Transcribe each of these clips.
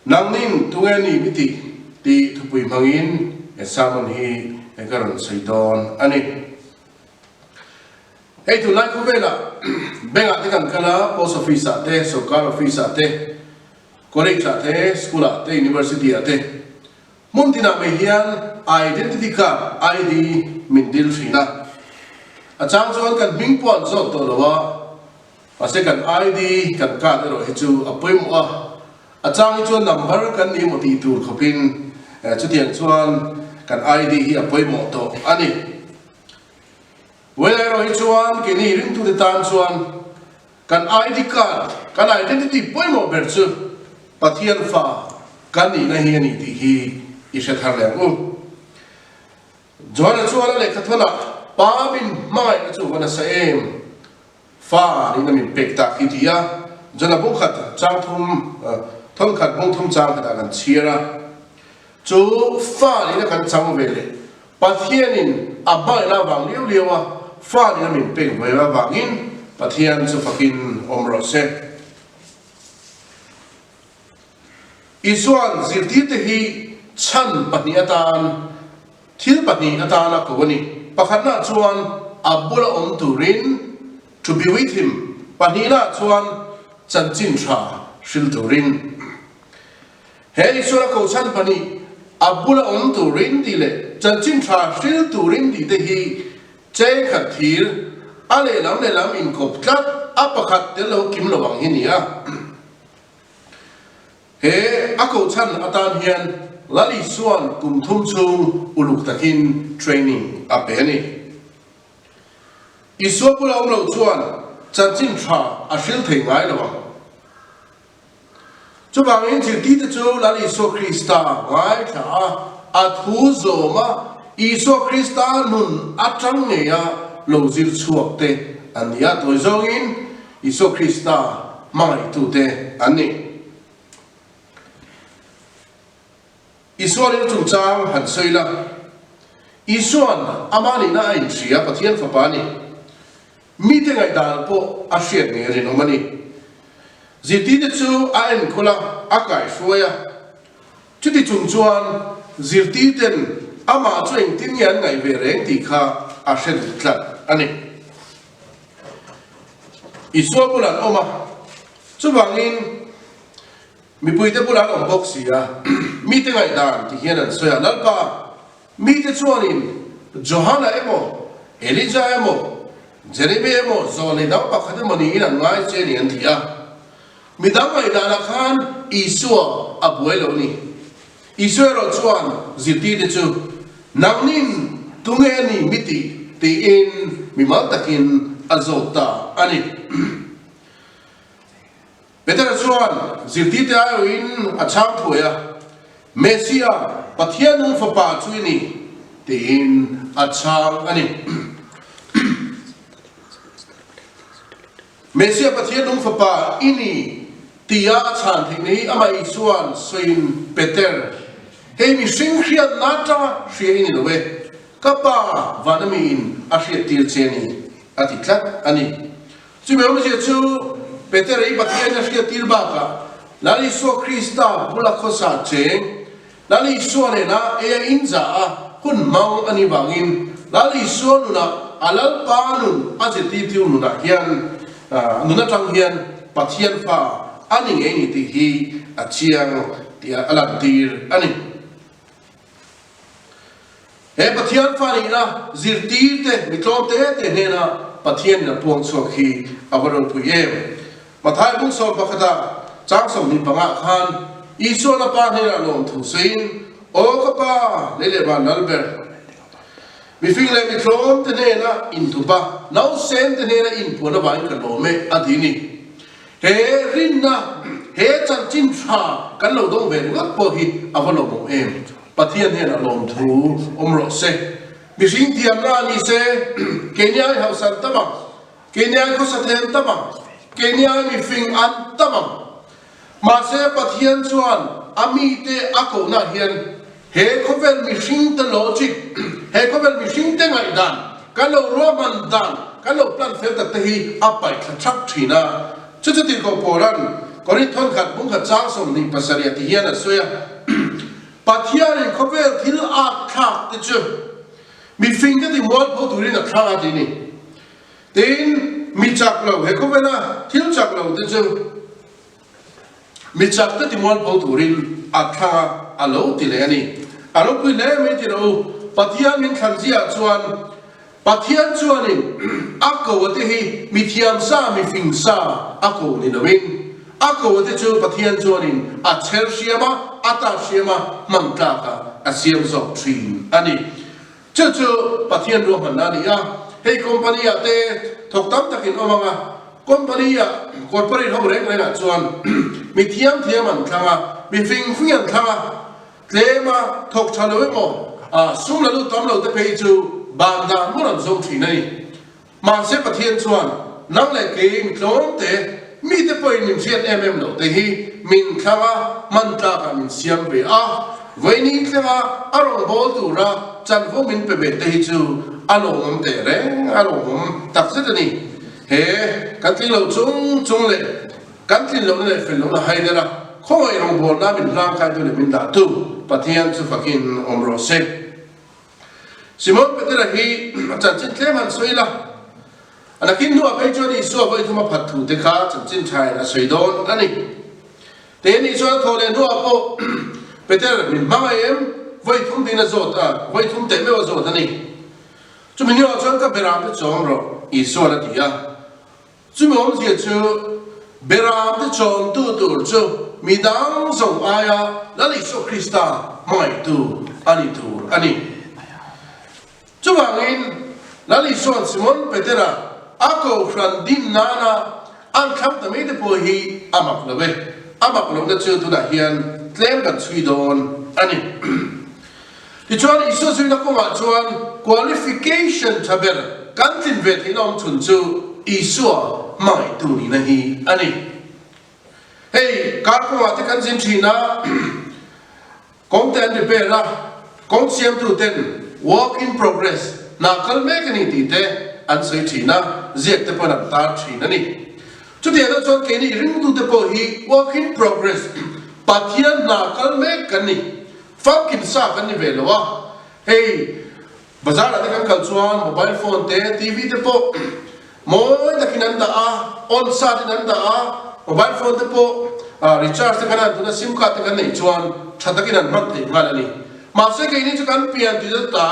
Nangnin tunge ni mi tih tih thupui hmangin he sermon hi ka rawn sawi dawn a ni. Hei tunlai khawvelah bank ah te kan kal a, post office ah te, sorkar office ah te, college ah te, school ah te, university ah te, hmun tinah mai hian identity card, ID, min dil thin a. A chang chuan kan hming pawh an zawt tawh lo a, Mahse kan ID kan card erawh hi chu a pawimawh a, a chang hi chuan number kan ni emaw tih tur khawpin chutiang chuan kan ID hi a pawimawh tawh a ni. Well erawh hi chuan keini ringtute tan chuan kan ID card, kan identity pawimawh ber chu Pathian fa kan nihna hi a ni tih hi i hre thar leh ang u. Johana chuan a lehkhathawnah Pa min hmangaihna chu va nasa em? Fa niin a min pek tak hi ti a, Jona bung khat chang thum, thawn khat bung thum chang khatah kan chhiar a. Chu fa niin a kan chang ve leh Pathianin a hmangaihna avang liau liau a fa niin a min pek ve avangin Pathian chu fakin awm rawh se. Isua'n zirtirte hi chhan pahnih atan, thil pahnih atan a ko a ni. Pakhatnaah chuan a bula awm turin, to be with him, pahnihnaah chuan chanchin tha hril turin. He Isua'n a ko chhan pahnih, a bula awm turin tih leh chanchin tha hril turin tih te hi chengkhat thir, a lehlam lehlam inkawp tlat, a pakhat tel lo kim lo ang hi ni a. He a kohchhan atan hian Lal Isua'n kum thum chhung uluk takin training a pe a ni. Isua bula awm loh chuan chanchin tha a hril thei ngai lo ang. Chuvangin zirtirte chu Lal Isua Krista ngaithla a, a thu zawm a, Isua Krista nun atang ngeia lo zir chhuak te an ni a, tawi zawngin Isua Krista hmangaihtute an ni. Isua ring chungchang han sawi la. Isua'n amah nihna a inhria, Pathian Fapa a ni. Mite ngaihdan pawh a hriat ngei a rinawm a ni. Zirtirte chu a enkawl a, a kaihruai a. Chuti chung chuan zirtirten amah chu engtin nge an ngaih ve reng tih kha a hre duh tlat a ni. Isua bulah an awm a, chuvangin mipuite bulah an awm bawk si a, mite ngaihdan ti hian an sawi a, Lalpa, mite chuanin Johana emaw, Elija emaw, Jeremia emaw, zawlnei dang pakhat emaw niin an ngai che a ni an ti a. Midang ngaihdanah khan Isua a buai lo a ni. Isua erawh chuan zirtirte chu, Nangnin tunge a ni mi tih? tiin mimal takin a zawt ta a ni. Petera chuan zirtirte aiawhin a chhang thuai a, Messia, Pathian nung Fapa chu i ni, tiin a chhang a ni. Messia Pathian nung Fapa i ni tia a chhan theih ni amah Isua'n sawiin Peter, hei mihring hriatna atanga hria i ni lo e, ka Pa vana miin a hriattir che a ni, a ti tlat a ni. Chumi awmzia chu Peter i Pathian a hriattir bakah Lal Isua Krista bula khawsa cheng, Lal Isua nena ei a inza a hun hmang a nih vangin Lal Isua nunah a Lalpa nun a zirtirtu nunah hian nun atang hian Pathian fa a ni ngei ni tih hi a chiang tih a lantir a ni. He Pathian fa nihna zirtirte mi tlawm te te hnena Pathianin a puang chhuak hi a va ropui em! Mathai bung sawm pakhatah chang 25 khan Isuan a Pa hnenah lawmthu sawiin, Aw ka Pa, lei leh van lal ber, mifing leh mitlawm te hnena inthup a, nausen te hnena inpuan avangin ka lawm e, a ti ni. He rinna, he chanchin tha kan lo dawng ve ringawt pawh hi a va lawmawm em! Pathian hnenah lawmthu awm rawh se. Mihring thiamna a ni se, keini ai hausan tam ang. Keini ai khawsa thei an tam ang, keini ai mifing an tam ang. Mahse Pathian chuan a mite a kohna hian he khawvel mihringte logic, he khawvel mihringte ngaihdan, kan lo ruahman dan, kan lo plan fel tak te hi a paih thla thak thin a. Chu chu tirhkoh Paula'n. Korinth thawnkhat bungkhat chang 27 ah ti hian a sawi a, Pathianin khawvel thil at thlak te chu mifing te ti mualpho turin a thlang a ti ni. Tin, mi chak lo, he khawvela thil chak lo te chu mi chak te ti mualpho turin a thlang a, a lo ti leh a ni. A ropui hle mai ti lo u, Pathian min thlan ziah chuan Pathian chuanin a ko a te hi mi thiam sa, mi fing sa a ko ni loin, a ko a te chu Pathian chuanin a chher hriam a, a tat hriam a, hman tlak a a siam zawk thin a ni. Chu chu Pathian ruahmanna a ni a, hei company ah te thawk tam takin awm ang a, company ah corporate ho reng rengah chuan mi thiam thiam an thlang a, mi fing fing an thlang a, Tlema thawk tha lo emaw, sum la lut tam lo te phei chu ban dan hmun an zawng thin a ni. Mahse Pathian chuan nang leh kei mi tlawm te, mite pawhin min hriat em em loh te hi min thlang a, hman tlakah min siam ve a, vawiin thlenga a rawngbâwl tura chanvo min pe ve te hi chu a lawmawm teh reng, a lawmawm takzet a ni. He kan tling lo chung chung leh Kan tlin lohna leh fel lohna hai deuh a, khawngaih rawngbawlna min hlangkaitu leh min dahtu Pathian chu fakin awm rawh se. Simon Petera hi a chanchin tlem han sawi ila, a nakin hnuah phei chuan Isua vawi thum a phat thu te kha chanchin thain a sawi dawn a ni. Te ni chuan a thawh leh hnuah pawh Peter min hmangaih em? Vawi thum tiin a zawt a, vawi thum teh meuh a zawt a ni. Chumi hnuah chuan ka beram te chawm rawh Isuan a ti a. Chumi awmzia chu Beram te chawmtu tur chu mi dang zawng aia Lal Isua Krista hmangaihtu a ni tur a ni. Chuvangin Lal Isua'n Simon Petera a kohhran din nana an thlang ta mai te pawh hi a mak lo e. A mak lohna chu tunah hian tlem kan chhui dawn a ni. Tichuan, Isua zuina kawngah chuan qualification tha ber kan tlin ve theihna awm chhun chu Isua hmangaihtu nihna hi a ni. Hei, kar kawngah te kan zin thin a, kawng te an repair a, kawng siamtu ten work in progress, hna kal mek a ni tih te an sawi thin a, ziak te pawhin an tar thin a ni. Chutiang ah chuan keini ringtute pawh hi work in progress, Pathian hna kal mek kan ni. Famkim sa kan ni ve lo a, hei bazar ah te kan kal chuan mobile phone te TV te pawh mawi takin an dah a, on sat in an dah a, mobile phone te pawh recharge te kan han tun a sim card te kan neih chuan tha takin an hman thei nghal a ni. Mahse keini chu kan pian tih zet ta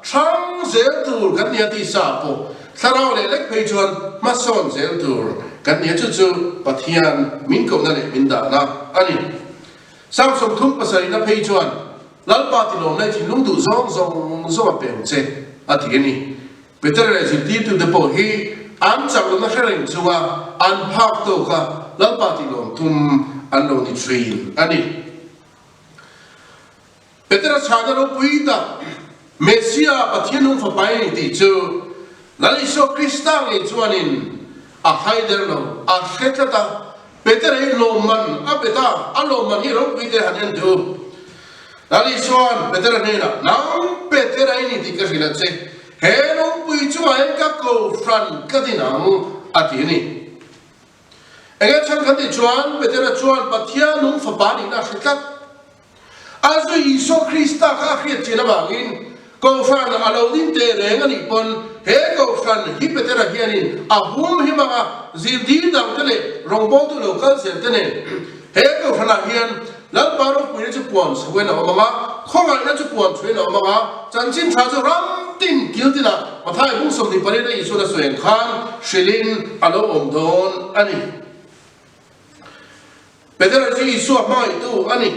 hrang zel tur kan ni a tih sa pawh thlarau leh lek phei chuan hmasawn zel tur kan ni a chu chu Pathian min kohna leh min dahna a ni. Sam 37 na phei chuan, Lalpa tilawmna i thinlung duh zawng zawng zawng a pe ang che, a ti a ni. Peter leh zirtirtute pawh hi an chak lohna hre reng chunga an phak tawka Lalpa tilawm tum an lo ni thin a ni. Petera chhana ropui tak, Messia Pathian nung fapa i ni tih chu Lal Isua Krista ngei chuanin a hai der lo, a hre tlat a. Petera hi lawmman a pe ta, a lawmman hi ropui te han en teh u. Lal Isua'n Petera hnenah, Nang Petera i ni tih ka hrilh a che, he lungpui chungah hian ka kohhran tlat in ang, a ti a ni. Enge chhan kan tih chuan Petera chuan Pathian nung fapa nihna a hre tlat. A zui Isua Krista kha a hriat chian avangin Kohhran a lo ding teh reng a nih pawn he Kohhran hi Petera hianin a hum him ang a, zirtir dangte leh rawngbawltu lo kal zel te nen he Kohhranah hian Lalpa ropuina chu puan chhoin a awm ang a, khawngaihna chu puan chhoin a awm ang a, chanchin tha chu ram tin kil tinah Mathai bung 28 a Isuan a sawi ang khan hrilhin a lo awm dawn a ni. Petera chu Isua hmangaihtu a ni.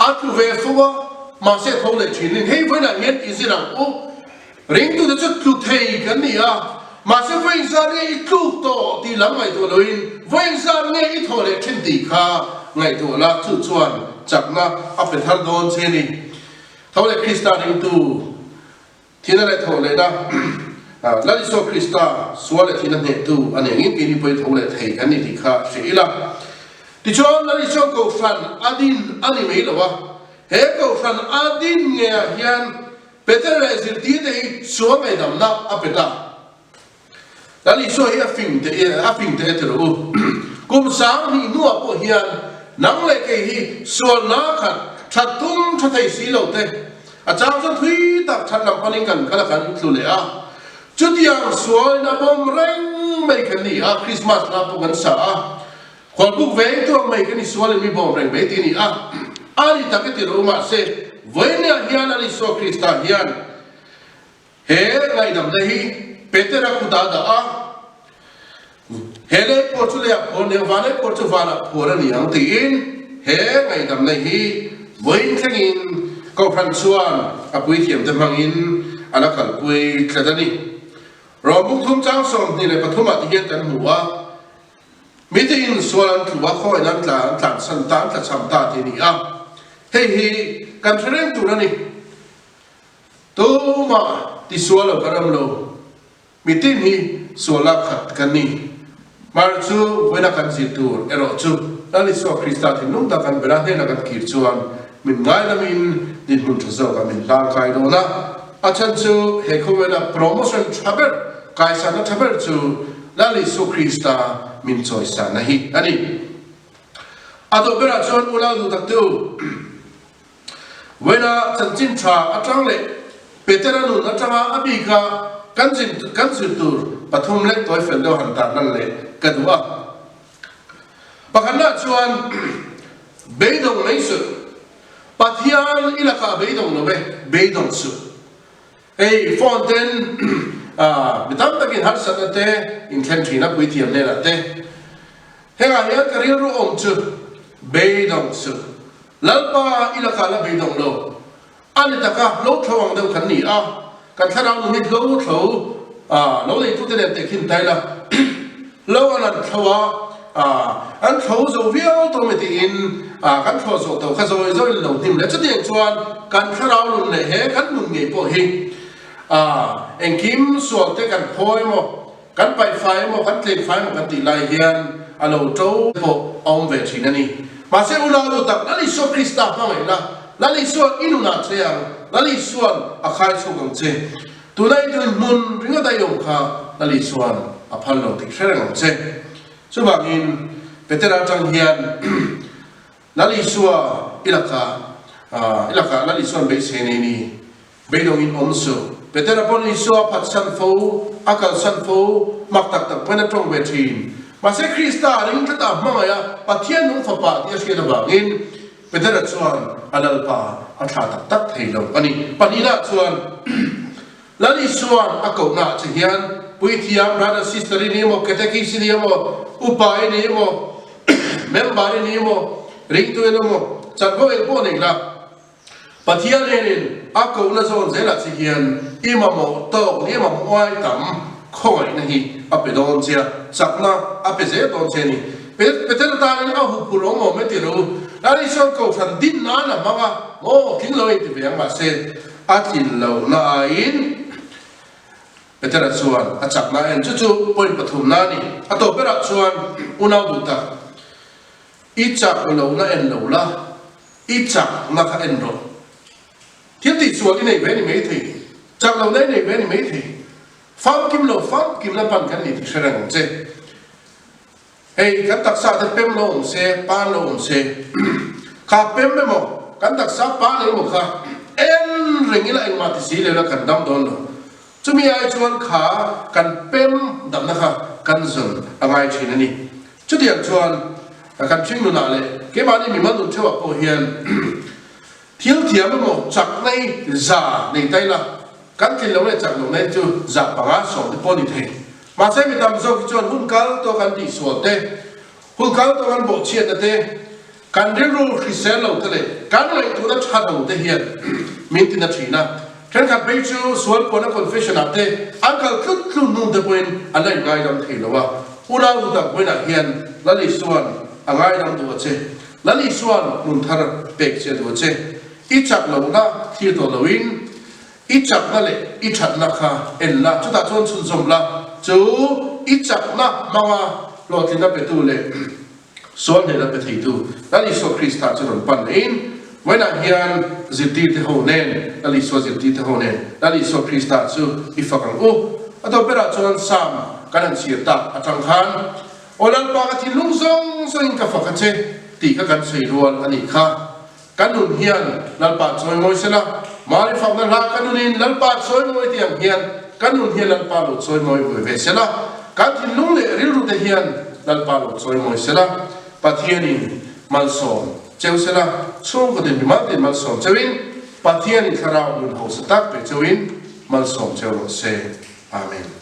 A tlu ve fo a, mahse a tho leh thin in hei vawiinah hian i zir ang u. Ringtute chu tlu thei kan ni a, mahse vawiin zar nge i tluk tawh tih lam ngaihtuah loin vawiin zar nge i thaw leh thin tih kha ngaihtuah la, chu chuan chakna a pe thar dawn che a ni. Tho leh Krista ringtu. Thina leh tho lehna, Lal Isua Krista sual leh thina hnehtu a ni angin keini pawhin tho leh thei kan ni tih kha hria ila. Tichuan, Lal Isua Kohhran a din a ni mai lo a, he Kohhran a din ngeiah hian Peter leh zirtirte hi sual ngaihdamna a pe ta. Lal Isua hi a fing teh a fing teh e ti rawh u. Kum 2000 hnuah pawh hian nang leh kei hi sualna khat that tum tha thei si lo te, a chang chuan thui tak that lam panin kan kal a kan tlu leh a. Chutiang sualin a bawm reng mai kan ni a, Krismas hla pawh kan sa a. Khualbuk veng tuang mai kan i sualin mi bawm reng mai tih a ni a. A ni tak e ti rawh u mahse, vawiinah hian Lal Isua Krista hian He ngaihdamna hi Petera kut ah dah a, He lei phuar chu leiah phuar ni ang, van lei phuar chu vanah phuar a ni ang tiin he ngaihdamna hi vawiin thlengin Kohhran chuan a puithiamte hmangin a la kalpui tlat a ni. Rom buk thum chang 23 ah ti hian kan hmu a, Mite in sual an tlu a, khawiin an tla, an tlansan ta, an tlachham ta tih a ni a, hei hi kan hre reng tur a ni. Tumah tisual lo kan awm lo, mitin hi sualna khat kan ni. Mar chu vawiina kan zir tur erawh chu Lal Isua Krista thinlung tak kan bera hnena kan kir chuan min ngailamin dinhmun tha zawkah min hlangkai dawn a. A chhan chu he khawvela promotion tha ber, kaisanna tha ber chu Lal Isua Krista min chawisanna hi a ni. A dawh berah chuan unau duh takte u, Vawiina chanchin tha atang leh Petera nun atanga a bika kan zin kan zir tur pathum lek tawi fel deuh han tar lan leh ka duh a. Pakhatnaah chuan beidawng mai suh. Pathian i lakah beidawng lo e, beidawng suh. Hei phone ten mi tam takin harsatna te inthlen thin a puithiam hnenah te. Hengah hian ka rilru awm chu beidawng suh. Lalpa i lakah la beidawng lo. A ni taka hlo thlo ang deuh kan ni a, kan thlarau nun hi hlo thlo lo neitute nen tehkhin ta ila hlo an han thlo a, an thlo zo viau tawh mai tiin kan thlo zawh tawh kha zawi zawiin lo hnim leh. Chutiang chuan kan thlarau nun leh he kan nun ngei pawh hi engkim sual te kan phawi emaw, Kan paih fai emaw, kan tleng fai emaw kan tih lai hian a lo to pawh a awm ve thin a ni. Mahse unau duh tak, Lal Isua Krista hmangaih la, Lal Isua i nunah che ang, Lal Isua'n a khai chhuk ang che. Tuna i tun hmun ringawt a i awm kha Lal Isua'n a phal lo tih hre reng ang che. Chuvangin Petera atang hian Lal Isua i lakah, i lakah Lal Isua'n beisei nei ni. Beidawngin awm suh. Petera pawn Isua a phatsan fo, a kalsan fo, mak tak tak pawhin a tawng ve thin. Mahse Krista a ring tlat a, hmangaih a, Pathian nung Fapa tih a hriat avangin Petera chuan a Lalpa a thlah tak tak thei lo a ni. Pahnihna chuan Lal Isua'n a kohna ah che hian puithiam, brother, sister i ni emaw, catechist i ni emaw, upa i ni emaw, member i ni emaw, ringtu i ni emaw, chanvo eng pawh nei la, Pathian hianin a kohna zawn zelah che hian i mamawh tawk leh i mamawh ai tam khawngaihna hi a pe dawn che a, chakna a pe zel dawn che a ni. Petera tanin a huphurh awm awm e ti ro, Lal Isua'n kohhran din nan a hmang a, maw tling lo a inti ve ang mahse a tlin lohna aiin Petera chuan a chakna a en chu chu point pathumna a ni. A tawp berah chuan unau duh tak I chak lohna en lo la, i chakna kha en rawh. Thil tihsual i nei ve ni maithei, chak lohna i nei ve ni maithei. Famkim lo famkimna pan kan ni tih hre reng ang che. Hei kan taksa te pem lo awm se, pan lo awm se, kha pem emaw kan taksa pan emaw kha en reng ila engmah ti si leh la kan dam dawn lo. Chumi ai chuan kha kan pem damna kha kan zawn a ngai thin a ni. Chutiang chuan kan hring nunah leh keimahni mimal nun theuhah pawh hian thil thiam emaw chak nei za nei ta ila kan tlin lo leh chak lo nei chu za panga sawm te pawh a ni thei. Mahse mi tam zawk hi chuan hun kal tawh kan tihsual te, hun kal tawh kan bawhchhiatna te, Kan rilru hrisel lo te leh kan ngaihtuahna tha lo te hian min tina thin a, thenkhat phei chu sual puana confession ah te an kal tlut tlut hnu te pawhin an la inngaidam thei lo a, unau duhtak vawiinah hian Lal Isua'n a ngaidam duh a che, Lal Isua'n nun thar pek che a duh a che, i chak lohna thlir tawh loin i chakna leh i thatna kha en la, chutah chuan chhunzawm la, chu i chakna hmanga hlawhtlinna petu leh. Sual hnena pe theitu Lal Isua Krista chu rawn pan lehin, vawiinah hian zirtirte ho nen, Lal Isua zirtirte ho nen, Lal Isua Krista chu i fak ang u. A tawp berah chuan Psalm kan han chhir tak atang khan, Aw Lalpa ka thinlung zawng! zawng zawngin ka fak a che tih kha kan sawi rual a nih kha. Ka nun hian Lalpa chawimawi sela, Mari fakna hla ka nunin Lalpa chawimawi tih ang hian ka nun hian Lalpa lo chawimawi ve ve sela, kan thinlung leh rilru te hian Lalpa lo chawimawi sela, Pathianin malsawm cheu sela, chhungkaw tin mimal tin malsawm cheuin, Pathianin thlarau nun hausa tak pe cheuin malsawm cheu rawh se. Amen.